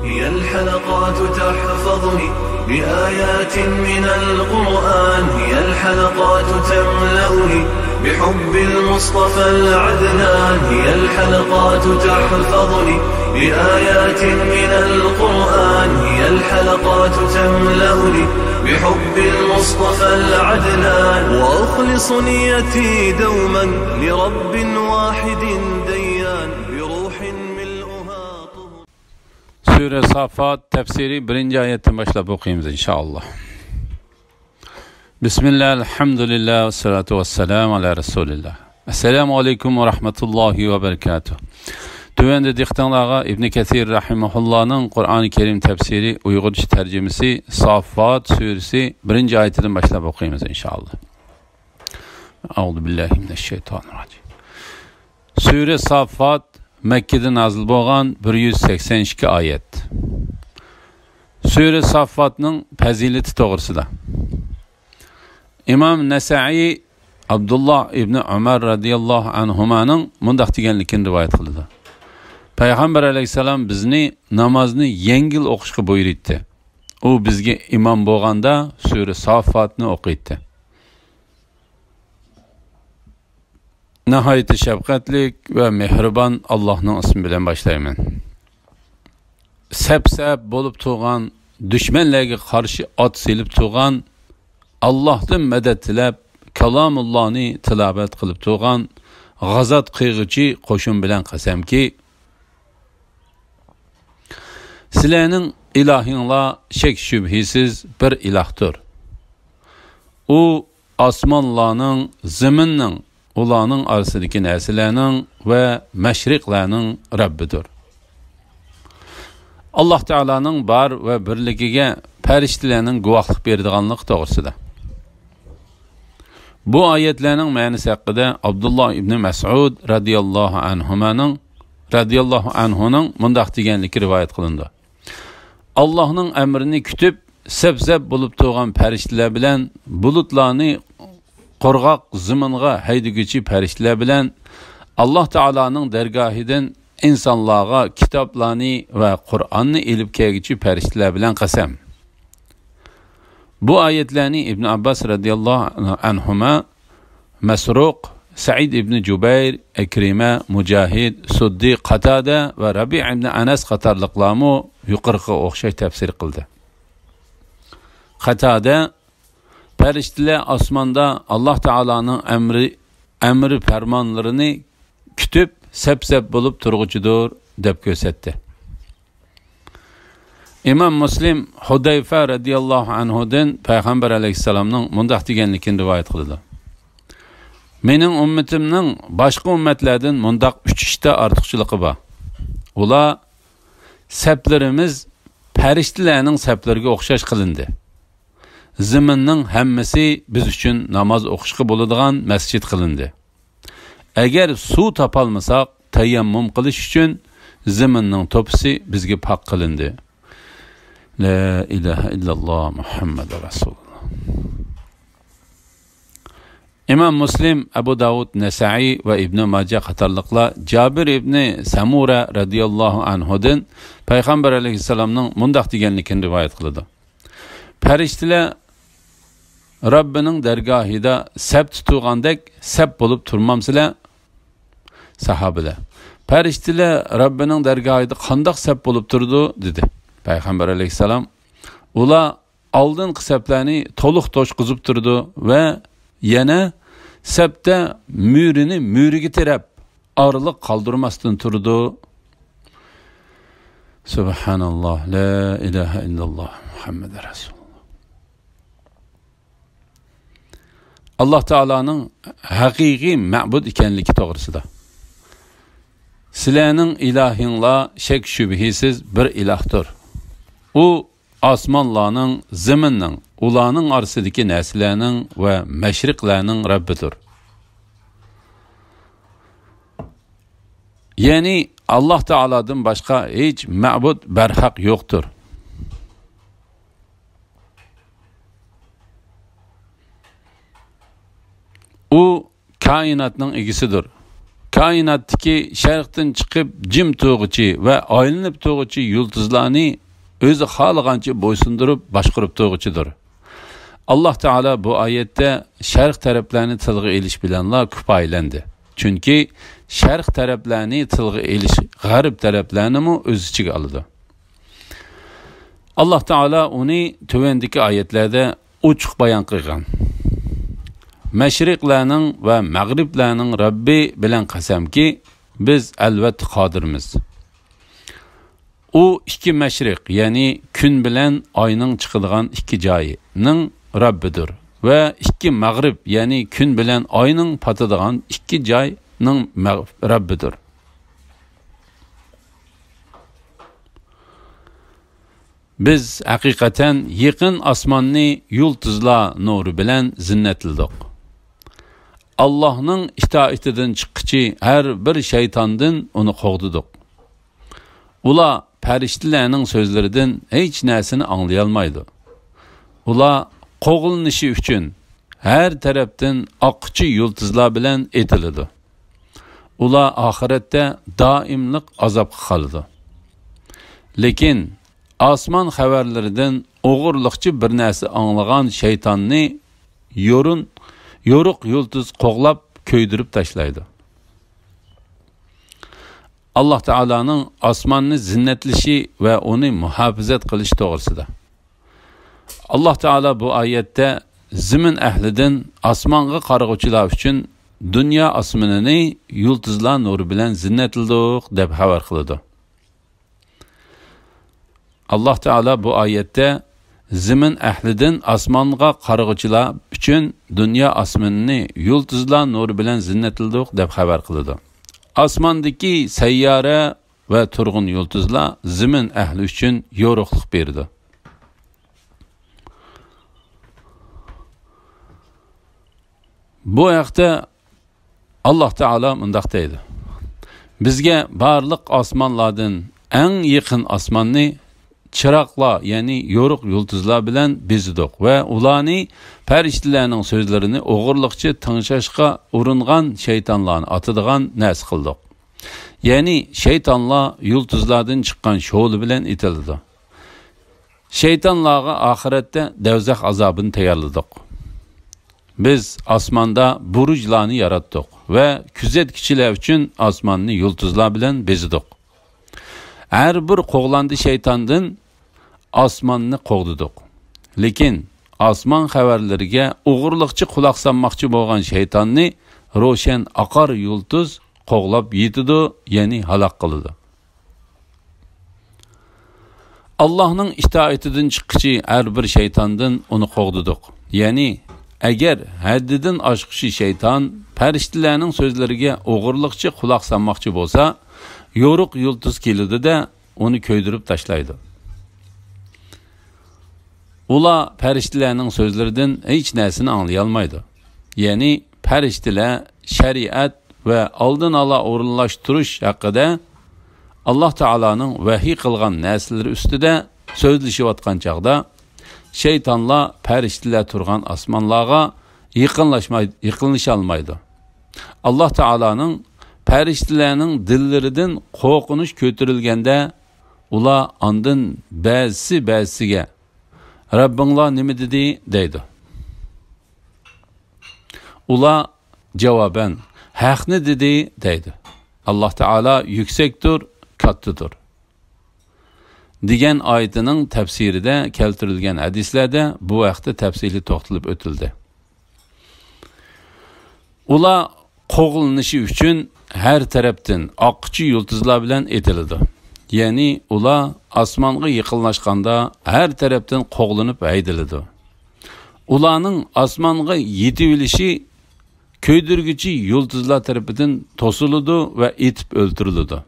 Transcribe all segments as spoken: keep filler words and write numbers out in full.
هي الحلقات تحفظني بآيات من القرآن، هي الحلقات تملأني بحب المصطفى العدنان، هي الحلقات تحفظني بآيات من القرآن، هي الحلقات تملأني بحب المصطفى العدنان، وأخلص نيتي دوما لرب واحد ديان، بروح ملؤها طهر. سۈرە سافات تەپسىرى بىرىنچى ئايەتتىن باشلاپ ئوقۇيمىز، ئىنشائاللا. بىسمىللا، ئەلھەمدۇلىللا، ۋەسسالاتۇ ۋەسسالامۇ ئالا رەسۇلىللا. ئەسسالامۇ ئەلەيكۇم ۋە رەھمەتۇللاھى ۋە بەرىكاتۇھ. تۆۋەندە دىققىتىڭلارغا ئىبنى كەسىر رەھىمەھۇللانىڭ قۇرئانى كەرىم تەپسىرى، ئۇيغۇرچە تەرجىمىسى، سافات سۈرىسى بىرىنچى ئايىتىدىن باشلاپ ئوقۇيمىز، ئىنشائاللا. ئەئۇزۇ بىللاھى مىنەششەيتانىرراجىم. سۈرە سافات مەككىدە نازىل بولغان، بىر يۈز سەكسەن ئىككى ئايەت. سۈرە سافاتنىڭ پەزىلىتى توغرىسىدا. ئىمام نەسەئىي ئابدۇللا ئىبنى ئۆمەر رەزىياللاھۇ ئەنھۇمانىڭ مۇنداق دېگەنلىكىنى رىۋايەت قىلىدۇ. پەيغەمبەر ئەلەيھىسسالام بىزنى نامازنى يەڭگىل ئوقۇشقا بۇيرۇيتتى. ئۇ بىزگە ئىمام بولغاندا سۈرە سافاتنى ئوقۇيتتى. ناھايىتى شەپقەتلىك ۋە مېھرىبان ئاللاھنىڭ ئىسمى بىلەن باشلايمەن. سەپ-سەپ بولۇپ تۇرغان، دۈشمەنلەرگە قارشى ئات سېلىپ تۇرغان، ئاللاھتىن مەدەت تىلەپ، كالامۇللانى تىلاۋەت قىلىپ تۇرغان، غازات قىلغۇچى قوشۇن بىلەن قەسەمكى، سىلەرنىڭ ئىلاھىڭلار شەك-شۈبھىسىز بىر ئىلاھتۇر. ئۇ ئاسمانلارنىڭ، زېمىننىڭ، ئۇلارنىڭ ئارىسىدىكى نەرسىلەرنىڭ ۋە مەشرىقلەرنىڭ رەببىدۇر. ئاللاھ تائالانىڭ بار ۋە بىرلىكىگە پەرىشتىلەرنىڭ گۇۋاھلىق بېرىدىغانلىقى توغرىسىدا. بۇ ئايەتلەرنىڭ مەنىسى ھەققىدە ئابدۇللا ئىبنى مەسئۇد رەزىياللاھۇ ئەنھۇمانىڭ، رەزىياللاھۇ ئەنھۇنىڭ مۇنداق دېگەنلىكى رىۋايەت قىلىنىدۇ. ئاللاھنىڭ ئەمرىنى كۈتۈپ، سەپ-سەپ بولۇپ تۇرغان پەرىشتىلەر بىلەن، بۇلۇتلارنى قۇرغاق زېمىنغا ھەيدىگۈچى پەرىشتىلەر بىلەن، ئاللاھ تائالانىڭ دەرگاھىدىن ئىنسانلارغا كىتابلارنى ۋە قۇرئاننى ئېلىپ كەلگۈچى پەرىشتىلەر بىلەن قەسەم. بۇ ئايەتلەرنى ئىبن ئابباس رەزىياللاھۇ ئەنھۇما، مەسرۇق، سەئىد ئىبنى جۇبەير، ئىكرىمە، مۇجاھىد، سۇددى، قاتادە ۋە رەبىئە ئىبنى ئەنەس قاتارلىقلارمۇ يۇقىرىقىغا ئوخشاش تەپسىر قىلدى. قاتادە، پەرىشتىلەر ئاسماندا ئاللاھ تائالانىڭ ئەمرى، ئەمرى پەرمانلىرىنى كۈتۈپ، سەپ-سەپ بولۇپ تۇرغۇچىدۇر، دەپ كۆرسەتتى. ئىمام مۇسلىم ھۇدەيفە رەزىياللاھۇ ئەنھۇدىن پەيغەمبەر ئەلەيھىسسالامنىڭ مۇنداق دېگەنلىكىنى رىۋايەت قىلىدۇ: مېنىڭ ئۈممىتىمنىڭ باشقا ئۈممەتلەردىن مۇنداق ئۈچ ئىشتا ئارتۇقچىلىقى بار. ئۇلار، سەپلىرىمىز پەرىشتىلەرنىڭ سەپلىرىگە ئوخشاش قىلىندى. زېمىننىڭ ھەممىسى بىز ئۈچۈن ناماز ئوقۇشقا بولىدىغان مەسچىت قىلىندى. ئەگەر سۇ تاپالمىساق، تەيەممۇم قىلىش ئۈچۈن زېمىننىڭ توپىسى بىزگە پاك قىلىندى. لا ئىلاھە ئىللاللا مۇھەممەدۇر رەسۇلۇللا. ئىمام مۇسلىم، ئەبۇ داۋۇد، نەسائىي ۋە ئىبنى ماجە قاتارلىقلار جابىر ئىبنى سەمۇرە رەزىياللاھۇ ئەنھۇدىن پەيغەمبەر ئەلەيھىسسالامنىڭ مۇنداق دېگەنلىكىنى رىۋايەت قىلىدۇ: پەرىشتىلەر رەببىنىڭ دەرگاھىدا سەپتە تۇرغاندەك سەپ بولۇپ تۇرمامسىلەر؟ ساھابىلەر، پەرىشتىلەر رەببىنىڭ دەرگاھىدا قانداق سەپ بولۇپ تۇرىدۇ؟ دېدى. پەيغەمبەر ئەلەيھىسسالام، ئۇلار ئالدىنقى سەپلەرنى تولۇق توشقۇزۇپ تۇرىدۇ ۋە يەنە سەپتە مۈرىنى مۈرىگە تىرەپ، ئارىلىق قالدۇرماستىن تۇرىدۇ. سۇبھاناللا، لا ئىلاھە ئىللاللا، مۇھەممەد رەسۇلۇللا. ئاللاھ تائالانىڭ ھەقىقىي مەبۇد ئىكەنلىكى توغرىسىدا. سىلەرنىڭ ئىلاھىڭلار شەك-شۈبھىسىز بىر ئىلاھتۇر. ئۇ ئاسمانلارنىڭ، زېمىننىڭ، ئۇلارنىڭ ئارىسىدىكى نەرسىلەرنىڭ ۋە مەشرىقلەرنىڭ رەببىدۇر. يەنى ئاللاھ تائالادىن باشقا ھېچ مەبۇد بەرھەق يوقتۇر. ئۇ كائىناتنىڭ ئىگىسىدۇر. كائىناتتىكى شەرقتىن چىقىپ جىم تۇرغۇچى ۋە ئايلىنىپ تۇرغۇچى يۇلتۇزلارنى ئۆزى خالىغانچە بويسۇندۇرۇپ باشقۇرۇپ تۇرغۇچىدۇر. ئاللاھ تائالا بۇ ئايەتتە شەرق تەرەپلەرنى تىلغا ئېلىش بىلەنلا كۇپايىلەندى. چۈنكى شەرق تەرەپلەرنى تىلغا ئېلىش غەرب تەرەپلەرنىمۇ ئۆز ئىچىگە ئالىدۇ. ئاللاھ تائالا ئۇنى تۆۋەندىكى ئايەتلەردە ئوچۇق بايان قىلغان. مەشرىقلەرنىڭ ۋە مەغرىبلەرنىڭ رەببى بىلەن قەسەمكى، بىز ئەلۋەتتە قادىرمىز. ئۇ ئىككى مەشرىق، يەنى كۈن بىلەن ئاينىڭ چىقىدىغان ئىككى جايىنىڭ رەببىدۇر ۋە ئىككى مەغرىب، يەنى كۈن بىلەن ئاينىڭ پاتىدىغان ئىككى جاينىڭ مەغ-، رەببىدۇر. بىز ھەقىقەتەن يېقىن ئاسماننى يۇلتۇزلار نۇرى بىلەن زىننەتلىدۇق. ئاللاھنىڭ ئىتائىتىدىن چىققۇچى ھەر بىر شەيتاندىن ئۇنى قوغدىدۇق. ئۇلار پەرىشتىلەرنىڭ سۆزلىرىدىن ھېچ نەرسىنى ئاڭلىيالمايدۇ. ئۇلار قوغلىنىشى ئۈچۈن ھەر تەرەپتىن ئاققۇچى يۇلتۇزلار بىلەن ئېتىلىدۇ. ئۇلار ئاخىرەتتە دائىملىق ئازابقا قالىدۇ. لېكىن ئاسمان خەۋەرلىرىدىن ئوغرىلىقچە بىر نەرسە ئاڭلىغان شەيتاننى يورۇن، يورۇق يۇلتۇز قوغلاپ كۆيدۈرۈپ تاشلايدۇ. ئاللاھ تائالانىڭ ئاسماننى زىننەتلىشى ۋە ئۇنى مۇھاپىزەت قىلىش توغرىسىدا. ئاللاھ تائالا بۇ ئايەتتە زېمىن ئەھلىدىن ئاسمانغا قارىغۇچىلار ئۈچۈن دۇنيا ئاسمىنىنى يۇلتۇزلار نۇرى بىلەن زىننەتلىدۇق دەپ خەۋەر قىلىدۇ. ئاللاھ تائالا بۇ ئايەتتە زېمىن ئەھلىدىن ئاسمانغا قارىغۇچىلار ئۈچۈن دۇنيا ئاسمىنىنى يۇلتۇزلار نۇرى بىلەن زىننەتلىدۇق دەپ خەۋەر قىلىدۇ. ئاسماندىكى سەييارە ۋە تۇرغۇن يۇلتۇزلار زېمىن ئەھلى ئۈچۈن يورۇقلۇق بېرىدۇ. بۇ ھەقتە ئاللاھ تائالا مۇنداق دەيدۇ: بىزگە بارلىق ئاسمانلاردىن ئەڭ يېقىن ئاسماننى چىراغلار، يەنى يورۇق يۇلتۇزلار بىلەن بېزىدۇق ۋە ئۇلارنى پەرىشتىلەرنىڭ سۆزلىرىنى ئوغرىلىقچە تىڭشاشقا ئۇرۇنغان شەيتانلارنى ئاتىدىغان نەرسە قىلدۇق. يەنى شەيتانلار يۇلتۇزلاردىن چىققان شولا بىلەن ئېتىلىدۇ. شەيتانلارغا ئاخىرەتتە دەۋزەخ ئازابىنى تەييارلىدۇق. بىز ئاسماندا بۇرۇجلارنى ياراتتۇق ۋە كۆزەتكۈچىلەر ئۈچۈن ئاسماننى يۇلتۇزلار بىلەن بېزىدۇق. ھەر بىر قوغلاندى شەيتاندىن ئاسماننى قوغدىدۇق. لېكىن ئاسمان خەۋەرلىرىگە ئوغرىلىقچە قۇلاق سالماقچى بولغان شەيتاننى روشەن ئاقار يۇلتۇز قوغلاپ يېتىدۇ، يەنى ھالاك قىلىدۇ. ئاللاھنىڭ ئىتائىتىدىن چىققۇچى ھەر بىر شەيتاندىن ئۇنى قوغدىدۇق. يەنى، ئەگەر ھەددىدىن ئاشقۇچى شەيتان پەرىشتىلەرنىڭ سۆزلىرىگە ئوغرىلىقچە قۇلاق سالماقچى بولسا، يورۇق يۇلتۇز كېلىدۇ-دە، ئۇنى كۆيدۈرۈپ تاشلايدۇ. ئۇلار پەرىشتىلەرنىڭ سۆزلىرىدىن ھېچ نەرسىنى ئاڭلىيالمايدۇ. يەنى پەرىشتىلەر شەرىئەت ۋە ئالدىن ئالا ئورۇنلاشتۇرۇش ھەققىدە ئاللاھ تائالانىڭ ۋەھىي قىلغان نەرسىلىرى ئۈستىدە سۆزلىشىۋاتقان چاغدا، شەيتانلار پەرىشتىلەر تۇرغان ئاسمانلارغا يېقىنلاشماي-، يېقىنلىشالمايدۇ. ئاللاھ تائالانىڭ پەرىشتىلەرنىڭ دىللىرىدىن قورقۇنچ كۆتۈرۈلگەندە، ئۇلار ئاندىن بەزىسى بەزىسىگە، «رەببىڭلار نېمە دېدى؟» دەيدۇ. ئۇلار جاۋابەن، «ھەقنى دېدى» دەيدۇ. ئاللاھ تائالا يۈكسەكتۇر، كاتتىدۇر دېگەن ئايىتىنىڭ تەپسىرىدە كەلتۈرۈلگەن ھەدىسلەردە بۇ ھەقتە تەپسىلىي توختىلىپ ئۆتۈلدى. ئۇلار قوغلىنىشى ئۈچۈن ھەر تەرەپتىن ئاققۇچى يۇلتۇزلار بىلەن ئېتىلىدۇ. يەنى ئۇلار ئاسمانغا يېقىنلاشقاندا ھەر تەرەپتىن قوغلىنىپ ھەيدىلىدۇ. ئۇلارنىڭ ئاسمانغا يېتىۋېلىشى كۆيدۈرگۈچى يۇلتۇزلار تەرىپىدىن توسۇلىدۇ ۋە ئېتىپ ئۆلتۈرۈلىدۇ.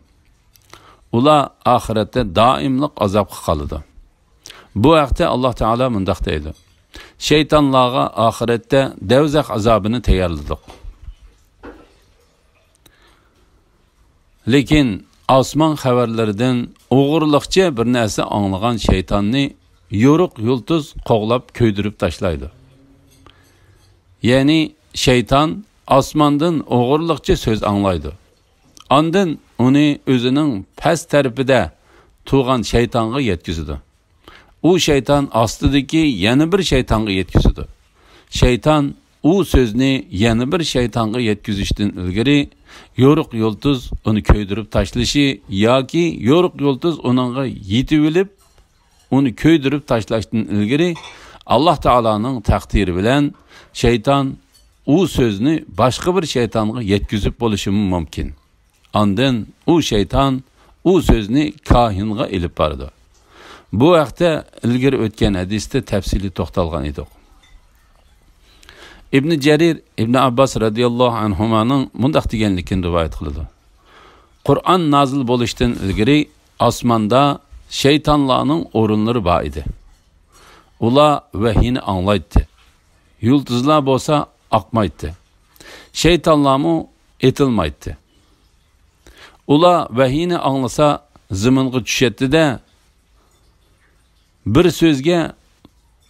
ئۇلار ئاخىرەتتە دائىملىق ئازابقا قالىدۇ. بۇ ھەقتە ئاللاھ تائالا مۇنداق دەيدۇ: شەيتانلارغا ئاخىرەتتە دەۋزەخ ئازابىنى تەييارلىدۇق. لېكىن ئاسمان خەۋەرلىرىدىن ئوغرىلىقچە بىر نەرسە ئاڭلىغان شەيتاننى يورۇق يۇلتۇز قوغلاپ كۆيدۈرۈپ تاشلايدۇ. يەنى شەيتان ئاسماندىن ئوغرىلىقچە سۆز ئاڭلايدۇ. ئاندىن ئۇنى ئۆزىنىڭ پەس تەرىپىدە تۇرغان شەيتانغا يەتكۈزىدۇ. ئۇ شەيتان ئاستىدىكى يەنە بىر شەيتانغا يەتكۈزىدۇ. شەيتان ئۇ سۆزنى يەنە بىر شەيتانغا يەتكۈزۈشتىن ئىلگىرى، يورۇق يۇلتۇز ئۇنى كۆيدۈرۈپ تاشلىشى ياكى يورۇق يۇلتۇز ئۇنىڭغا يېتىۋېلىپ، ئۇنى كۆيدۈرۈپ تاشلاشتىن ئىلگىرى، ئاللاھ تائالانىڭ تەقدىرى بىلەن شەيتان ئۇ سۆزنى باشقا بىر شەيتانغا يەتكۈزۈپ بولۇشىمۇ مۇمكىن. ئاندىن ئۇ شەيتان ئۇ سۆزنى كاھىنغا ئېلىپ بارىدۇ. بۇ ھەقتە ئىلگىرى ئۆتكەن ھەدىستە تەپسىلىي توختالغان ئىدۇق. ئىبنى جەرىر ئىبنى ئابباس رەزىياللاھۇ ئەنھۇمانىڭ مۇنداق دېگەنلىكىنى رىۋايەت قىلىدۇ: قۇرئان نازىل بولۇشتىن ئىلگىرى ئاسماندا شەيتانلارنىڭ ئورۇنلىرى بار ئىدى. ئۇلار ۋەھىينى ئاڭلايتتى. يۇلتۇزلار بولسا ئاقمايتتى. شەيتانلارمۇ ئېتىلمايتتى. ئۇلار ۋەھىينى ئاڭلىسا، زېمىنغا چۈشەتتى-دە، بىر سۆزگە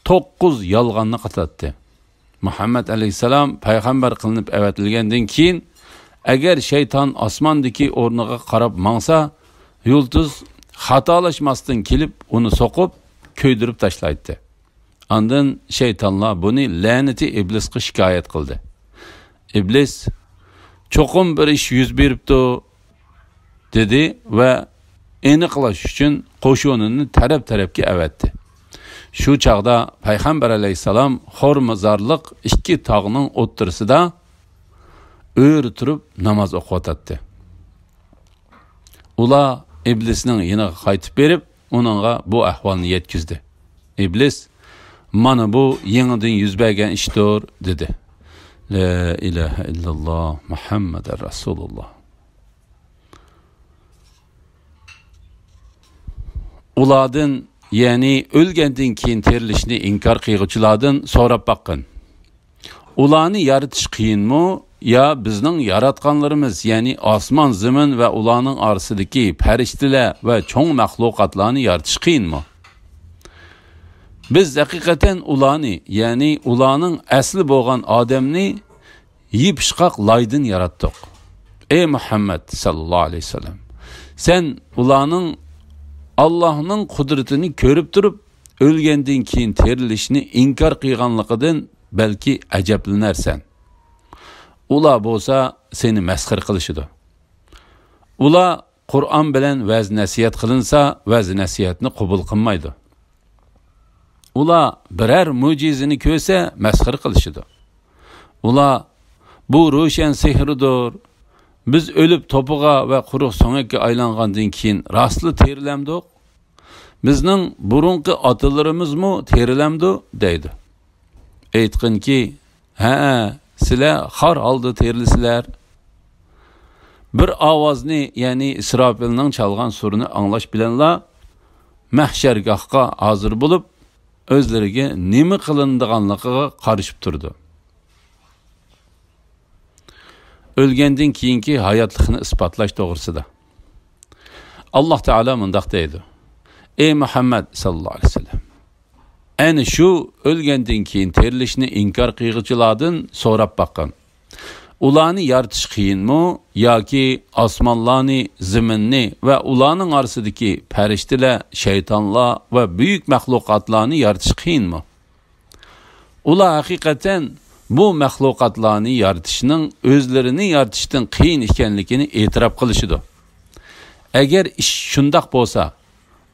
توققۇز يالغاننى قاتاتتى. مۇھەممەد ئەلەيھىسسالام پەيغەمبەر قىلىنىپ ئەۋەتىلگەندىن كېيىن، ئەگەر شەيتان ئاسماندىكى ئورنىغا قاراپ ماڭسا، يۇلتۇز خاتالاشماستىن كېلىپ ئۇنى سوقۇپ، كۆيدۈرۈپ تاشلايتتى. ئاندىن شەيتانلار بۇنى لەنىتى ئىبلىسقا شىكايەت قىلدى. ئىبلىس، چوقۇم بىر ئىش يۈز بېرىپتۇ، دېدى ۋە ئېنىقلاش ئۈچۈن قوشۇنىنى تەرەپ-تەرەپكە ئەۋەتتى. شۇ چاغدا پەيغەمبەر ئەلەيھىسسالام خورمىزارلىق ئىككى تاغنىڭ ئوتتۇرىسىدا ئۆرە تۇرۇپ ناماز ئوقۇۋاتاتتى. ئۇلار ئىبلىسنىڭ يېنىغا قايتىپ بېرىپ، ئۇنىڭغا بۇ ئەھۋالنى يەتكۈزدى. ئىبلىس، «مانا بۇ يېڭىدىن يۈز بەرگەن ئىشتۇر» دېدى. لا ئىلاھە ئىللاللا، مۇھەممەدۇر رەسۇلۇللا. ئۇلاردىن، يەنى ئۆلگەندىن كېيىن تىرىلىشنى ئىنكار قىلغۇچىلاردىن سوراپ باققىن. ئۇلارنى يارىتىش قىيىنمۇ يا بىزنىڭ ياراتقانلىرىمىز، يەنى ئاسمان، زېمىن ۋە ئۇلارنىڭ ئارىسىدىكى پەرىشتىلەر ۋە چوڭ مەخلۇقاتلارنى يارىتىش قىيىنمۇ؟ بىز ھەقىقەتەن ئۇلارنى، يەنى ئۇلارنىڭ ئەسلى بولغان ئادەمنى يېپىشقاق لايدىن ياراتتۇق. ئەي مۇھەممەد ساللاللاھۇ ئەلەيھى ۋەسەللەم، سەن ئۇلارنىڭ ئاللاھنىڭ قۇدرىتىنى كۆرۈپ تۇرۇپ، ئۆلگەندىن كېيىن تىرىلىشنى ئىنكار قىلغانلىقىدىن بەلكى ئەجەبلىنەرسەن. ئۇلار بولسا سېنى مەسخىرە قىلىشىدۇ. ئۇلار قۇرئان بىلەن ۋەز-نەسىھەت قىلىنسا، ۋەز-نەسىھەتنى قوبۇل قىلمايدۇ. ئۇلار بىرەر مۆجىزىنى كۆرسە، مەسخىرە قىلىشىدۇ. ئۇلار، «بۇ روشەن سېھىردۇر. بىز ئۆلۈپ توپىغا ۋە قۇرۇق سۆڭەككە ئايلانغاندىن كېيىن راستلا تىرىلەمدۇق؟ بىزنىڭ بۇرۇنقى ئاتىلىرىمىزمۇ تىرىلەمدۇ؟» دەيدۇ. ئېيتقىنكى، «ھەئە، سىلەر خار ھالدا تىرىلىسىلەر.» بىر ئاۋازنى، يەنى ئىسراپىلنىڭ چالغان سۇرىنى ئاڭلاش بىلەنلا مەھشەرگاھقا ھازىر بولۇپ، ئۆزلىرىگە نېمە قىلىنىدىغانلىقىغا قارىشىپ تۇرىدۇ. ئۆلگەندىن كېيىنكى ھاياتلىقنى ئىسپاتلاش توغرىسىدا ئاللاھ تائالا مۇنداق دەيدۇ: ئەي مۇھەممەد ساللاللاھۇ ئەلەيھى ۋەسەللەم، ئەنە شۇ ئۆلگەندىن كېيىن تىرىلىشنى ئىنكار قىلغۇچىلاردىن سوراپ باققىن. ئۇلارنى يارىتىش قىيىنمۇ ياكى ئاسمانلارنى، زېمىننى ۋە ئۇلارنىڭ ئارىسىدىكى پەرىشتىلەر، شەيتانلار ۋە بۈيۈك مەخلۇقاتلارنى يارىتىش قىيىنمۇ؟ ئۇلار ھەقىقەتەن بۇ مەخلۇقاتلارنى يارىتىشنىڭ ئۆزلىرىنى يارىتىشتىن قىيىن ئىكەنلىكىنى ئېتىراپ قىلىشىدۇ. ئەگەر ئىش شۇنداق بولسا،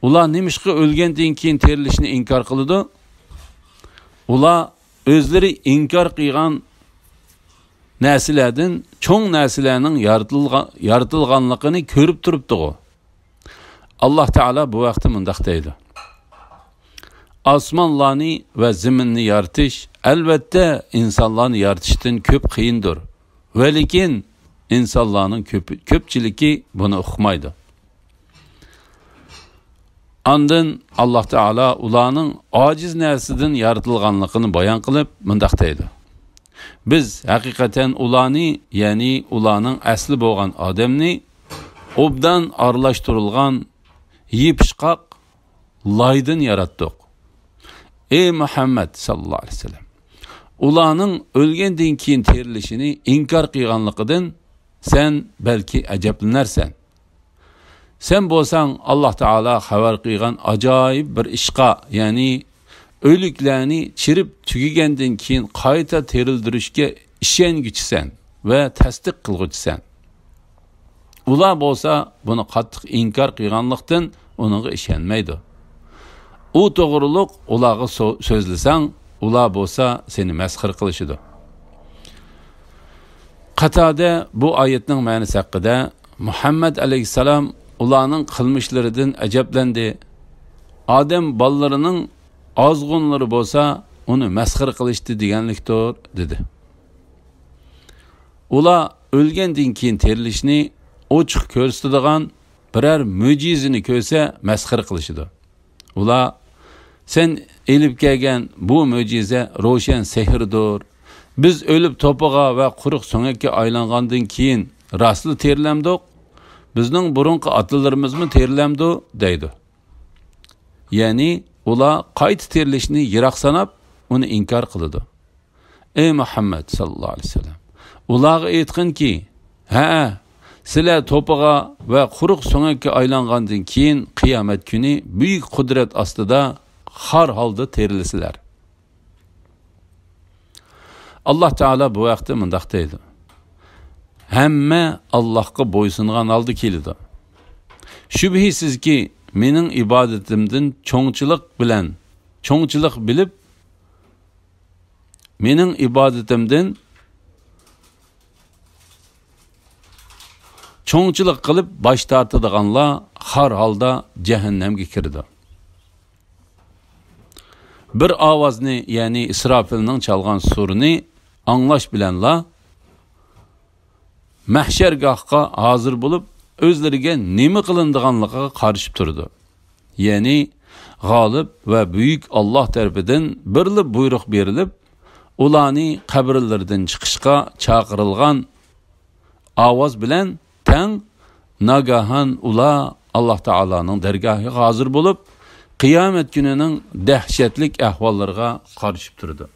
ئۇلار نېمىشقا ئۆلگەندىن كېيىن تىرىلىشنى ئىنكار قىلىدۇ؟ ئۇلار ئۆزلىرى ئىنكار قىلغان نەرسىلەردىن چوڭ نەرسىلەرنىڭ يارىتىلغا-، يارىتىلغانلىقىنى كۆرۈپ تۇرۇپتىغۇ. ئاللاھ تائالا بۇ ھەقتە مۇنداق دەيدۇ: ئاسمانلارنى ۋە زېمىننى يارىتىش، ئەلۋەتتە، ئىنسانلارنى يارىتىشتىن كۆپ قىيىندۇر. ۋەلىكىن، ئىنسانلارنىڭ كۆپ-، كۆپچىلىكى بۇنى ئۇقمايدۇ. ئاندىن ئاللاھ تائالا ئۇلارنىڭ ئاجىز نەرسىدىن يارىتىلغانلىقىنى بايان قىلىپ، مۇنداق دەيدۇ: بىز ھەقىقەتەن ئۇلارنى، يەنى ئۇلارنىڭ ئەسلى بولغان ئادەمنى ئوبدان ئارىلاشتۇرۇلغان يېپىشقاق لايدىن ياراتتۇق. ئەي مۇھەممەد ساللاللاھۇ ئەلەيھى ۋەسەللەم، ئۇلارنىڭ ئۆلگەندىن كېيىن تىرىلىشىنى ئىنكار قىلغانلىقىدىن سەن بەلكى ئەجەبلىنەرسەن. سەن بولساڭ ئاللاھ تائالا خەۋەر قىلغان ئاجايىپ بىر ئىشقا، يەنى ئۆلۈكلەرنى چىرىپ تۈگىگەندىن كېيىن قايتا تىرىلدۈرۈشكە ئىشەنگۈچىسەن ۋە تەستىق قىلغۇچىسەن. ئۇلار بولسا بۇنى قاتتىق ئىنكار قىلغانلىقتىن ئۇنىڭغا ئىشەنمەيدۇ. ئۇ توغرۇلۇق ئۇلارغا سو-، سۆزلىسەڭ، ئۇلار بولسا سېنى مەسخىرە قىلىشىدۇ. قاتادە بۇ ئايەتنىڭ مەنىسى ھەققىدە، مۇھەممەد ئەلەيھىسسالام ئۇلارنىڭ قىلمىشلىرىدىن ئەجەبلەندى. ئادەم بالىلىرىنىڭ ئازغۇنلىرى بولسا ئۇنى مەسخىرە قىلىشتى دېگەنلىكتۇر، دېدى. ئۇلار ئۆلگەندىن كېيىن تىرىلىشنى ئوچۇق كۆرسىتىدىغان بىرەر مۆجىزىنى كۆرسە مەسخىرە قىلىشىدۇ. ئۇلار، سەن ئېلىپ كەلگەن بۇ مۆجىزە روشەن سېھىردۇر. بىز ئۆلۈپ توپىغا ۋە قۇرۇق سۆڭەككە ئايلانغاندىن كېيىن راستلا تىرىلەمدۇق؟ بىزنىڭ بۇرۇنقى ئاتىلىرىمىزمۇ تىرىلەمدۇ؟ دەيدۇ. يەنى ئۇلار قايتا تىرىلىشنى يىراق ساناپ، ئۇنى ئىنكار قىلىدۇ. ئەي مۇھەممەد ساللاللاھۇ ئەلەيھى ۋەسەللەم، ئۇلارغا ئېيتقىنكى، ھەئە، سىلەر توپىغا ۋە قۇرۇق سۆڭەككە ئايلانغاندىن كېيىن قىيامەت كۈنى بۈيۈك قۇدرەت ئاستىدا خار ھالدا تىرىلىسىلەر. ئاللاھ تائالا بۇ ھەقتە مۇنداق دەيدۇ: ھەممە ئاللاھقا بويسۇنغان ھالدا كېلىدۇ. شۈبھىسىزكى، مېنىڭ ئىبادىتىمدىن چوڭچىلىق بىلەن، چوڭچىلىق بىلىپ، مېنىڭ ئىبادىتىمدىن چوڭچىلىق قىلىپ باش تارتىدىغانلار خار ھالدا جەھەننەمگە كىرىدۇ. بىر ئاۋازنى، يەنى ئىسراپىلنىڭ چالغان سۇرىنى ئاڭلاش بىلەنلا مەھشەرگاھقا ھازىر بولۇپ، ئۆزلىرىگە نېمە قىلىنىدىغانلىقىغا قارىشىپ تۇرىدۇ. يەنى غالىب ۋە بۈيۈك ئاللاھ تەرىپىدىن بىرلا بۇيرۇق بېرىلىپ، ئۇلارنى قەبرىلىرىدىن چىقىشقا چاقىرىلغان ئاۋاز بىلەن تەڭ ناگاھان ئۇلار ئاللاھ تائالانىڭ دەرگاھىغا ھازىر بولۇپ، قىيامەت كۈنىنىڭ دەھشەتلىك ئەھۋاللىرىغا قارىشىپ تۇرىدۇ.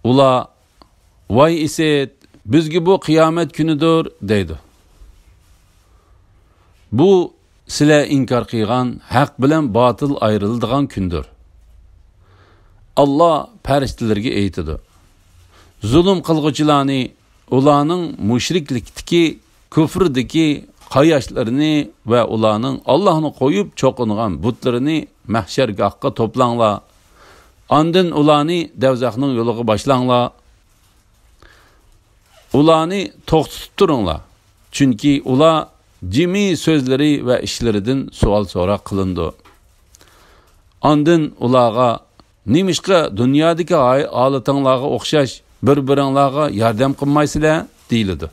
ئۇلار، ۋاي ئىسىت، بىزگە بۇ قىيامەت كۈنىدۇر، دەيدۇ. بۇ سىلەر ئىنكار قىلغان ھەق بىلەن باتىل ئايرىلىدىغان كۈندۇر. ئاللاھ پەرىشتىلەرگە ئېيتىدۇ: زۇلۇم قىلغۇچىلارنى، ئۇلارنىڭ مۇشرىكلىكتىكى، كۇفرىدىكى قاياشلىرىنى ۋە ئۇلارنىڭ ئاللاھنى قويۇپ چوقۇنغان بۇتلىرىنى مەھشەرگاھقا توپلاڭلار. ئاندىن ئۇلارنى دەۋزەخنىڭ يولىغا باشلاڭلار. ئۇلارنى توختىتىپ تۇرۇڭلار. چۈنكى ئۇلار جىمى سۆزلىرى ۋە ئىشلىرىدىن سوئال سوراق قىلىنىدۇ. ئاندىن ئۇلارغا، نېمىشقا دۇنيادىكى ھاي-، ھالىتىڭلارغا ئوخشاش بىر-بىرىڭلارغا ياردەم قىلمايسىلەر؟ دېيىلىدۇ.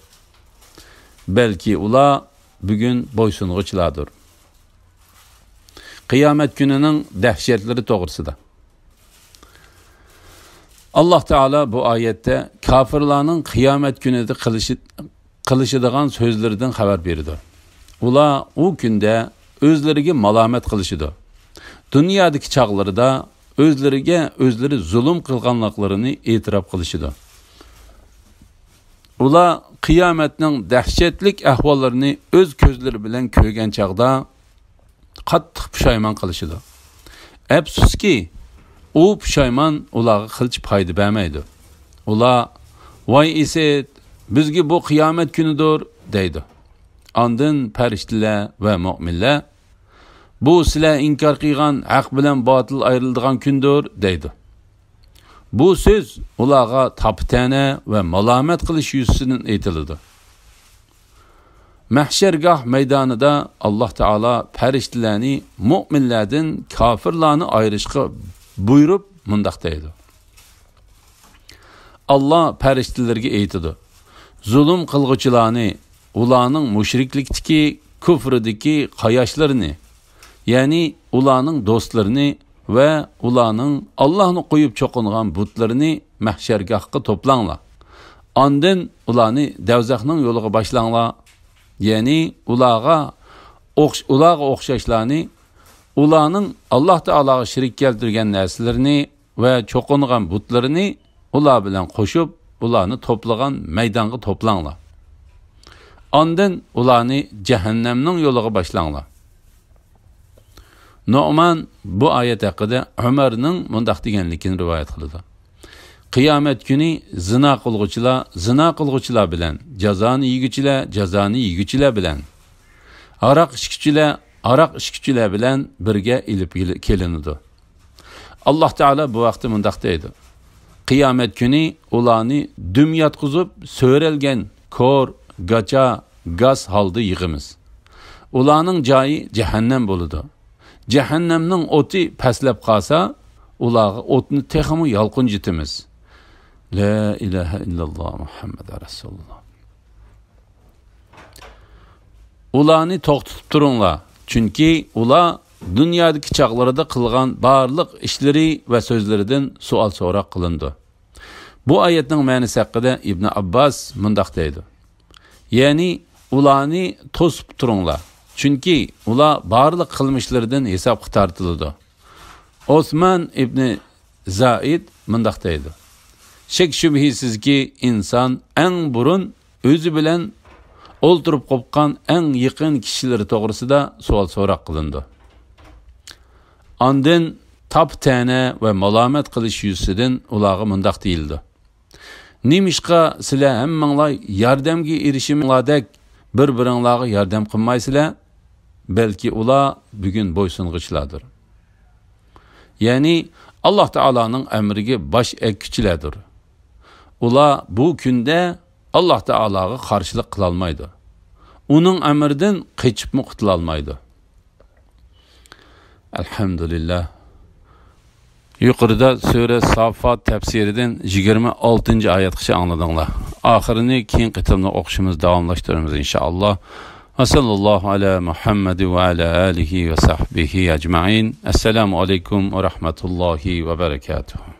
بەلكى ئۇلار بۈگۈن بويسۇنغۇچىلاردۇر. قىيامەت كۈنىنىڭ دەھشەتلىرى توغرىسىدا. ئاللاھ تائالا بۇ ئايەتتە كاپىرلارنىڭ قىيامەت كۈنىدە قىلىشى، قىلىشىدىغان سۆزلىرىدىن خەۋەر بېرىدۇ. ئۇلار ئۇ كۈندە ئۆزلىرىگە مالامەت قىلىشىدۇ. دۇنيادىكى چاغلىرىدا ئۆزلىرىگە ئۆزلىرى زۇلۇم قىلغانلىقلىرىنى ئېتىراپ قىلىشىدۇ. ئۇلار قىيامەتنىڭ دەھشەتلىك ئەھۋاللىرىنى ئۆز كۆزلىرى بىلەن كۆرگەن چاغدا، قاتتىق پۇشايمان قىلىشىدۇ. ئەپسۇسكى، ئۇ پۇشايمان ئۇلارغا قىلچە پايدا بەرمەيدۇ. ئۇلار، ۋاي ئىسىت، بىزگە بۇ قىيامەت كۈنىدۇر، دەيدۇ. ئاندىن پەرىشتىلەر ۋە مۆمىنلەر، بۇ سىلەر ئىنكار قىلغان ھەق بىلەن باتىل ئايرىلىدىغان كۈندۇر، دەيدۇ. بۇ سۆز ئۇلارغا تاپا-تەنە ۋە مالامەت قىلىش يۈزىسىدىن ئېيتىلىدۇ. مەھشەرگاھ مەيدانىدا ئاللاھ تائالا پەرىشتىلەرنى مۆمىنلەردىن كاپىرلارنى ئايرىشقا بۇيرۇپ مۇنداق دەيدۇ: ئاللاھ پەرىشتىلەرگە ئېيتىدۇ، زۇلۇم قىلغۇچىلارنى، ئۇلارنىڭ مۇشرىكلىكتىكى، كۇفرىدىكى قاياشلىرىنى، يەنى ئۇلارنىڭ دوستلىرىنى ۋە ئۇلارنىڭ ئاللاھنى قويۇپ چوقۇنغان بۇتلىرىنى مەھشەرگاھقا توپلاڭلار. ئاندىن ئۇلارنى دەۋزەخنىڭ يولىغا باشلاڭلار. يەنى ئۇلارغا ئوخش-، ئۇلارغا ئوخشاشلارنى، ئۇلارنىڭ ئاللاھ تائالاغا شېرىك كەلتۈرگەن نەرسىلىرىنى ۋە چوقۇنغان بۇتلىرىنى ئۇلار بىلەن قوشۇپ، ئۇلارنى توپلىغان مەيدانغا توپلاڭلار. ئاندىن ئۇلارنى جەھەننەمنىڭ يولىغا باشلاڭلار. نومان بۇ ئايەت ھەققىدە ئۆمەرنىڭ مۇنداق دېگەنلىكىنى رىۋايەت قىلىدۇ: قىيامەت كۈنى زىنا قىلغۇچىلار زىنا قىلغۇچىلار بىلەن، جازانى يېگۈچىلەر جازانى يېگۈچىلەر بىلەن، ھاراق ئىچكۈچىلەر ھاراق ئىچكۈچىلەر بىلەن بىرگە ئېلىپ كېلىنىدۇ. ئاللاھ تائالا بۇ ھەقتە مۇنداق دەيدۇ: قىيامەت كۈنى ئۇلارنى دۈم ياتقۇزۇپ، سۆرەلگەن، كور، گاچا، گاس ھالدا يىغىمىز. ئۇلارنىڭ جايى جەھەننەم بولىدۇ. جەھەننەمنىڭ ئوتى پەسلەپ قالسا، ئۇلارغا ئوتنى تېخىمۇ يالقۇنجىتىمىز. لا ئىلاھە ئىللاللاھ مۇھەممەد رەسۇلۇللاھ. ئۇلارنى توختىتىپ تۇرۇڭلار، چۈنكى ئۇلار دۇنيادىكى چاغلىرىدا قىلغان بارلىق ئىشلىرى ۋە سۆزلىرىدىن سوئال سوراق قىلىنىدۇ. بۇ ئايەتنىڭ مەنىسى ھەققىدە ئىبن ئابباس مۇنداق دەيدۇ: يەنى ئۇلارنى توسۇپ تۇرۇڭلار، چۈنكى ئۇلار بارلىق قىلمىشلىرىدىن ھېسابقا تارتىلىدۇ. ئوسمان ئىبنى زائىد مۇنداق دەيدۇ: شەك شۈبھىسىزكى، ئىنسان ئەڭ بۇرۇن ئۆزى بىلەن ئولتۇرۇپ قوپقان ئەڭ يېقىن كىشىلىرى توغرىسىدا سوئال سوراق قىلىنىدۇ. ئاندىن تاپا تەنە ۋە مالامەت قىلىش يۈزىسىدىن ئۇلارغا مۇنداق دېيىلىدۇ: نېمىشقا سىلەر ھەممىڭلار ياردەمگە ئېرىشىمىڭلاردەك بىر بىرىڭلارغا ياردەم قىلمايسىلەر؟ بەلكى ئۇلار بۈگۈن بويسۇنغۇچىلاردۇر. يەنى ئاللاھ تائالانىڭ ئەمرىگە باش ئەگكۈچىلەردۇر. ئۇلار بۇ كۈندە ئاللاھ تائالاغا قارشىلىق قىلالمايدۇ. ئۇنىڭ ئەمرىدىن قېچىپمۇ قۇتۇلالمايدۇ. ئەلھەمدۇلىللاھ. يۇقىرىدا سۈرە سافات تەپسىرىدىن يىگىرمە ئالتىنچى ئايەتقىچە ئاڭلىدىڭلار. ئاخىرىنى كېيىن قېتىمدا ئوقۇشىمىز داۋاملاشتۇرىمىز، ئىنشائاللاھ. ۋە سەللەللاھۇ ئەلا مۇھەممەد ۋە ئەلا ئالىھى ۋە سەھبىھى ئەجمەئىن. ئەسسالامۇ ئەلەيكۇم ۋە رەھمەتۇللاھى ۋە بەرەكاتۇھ.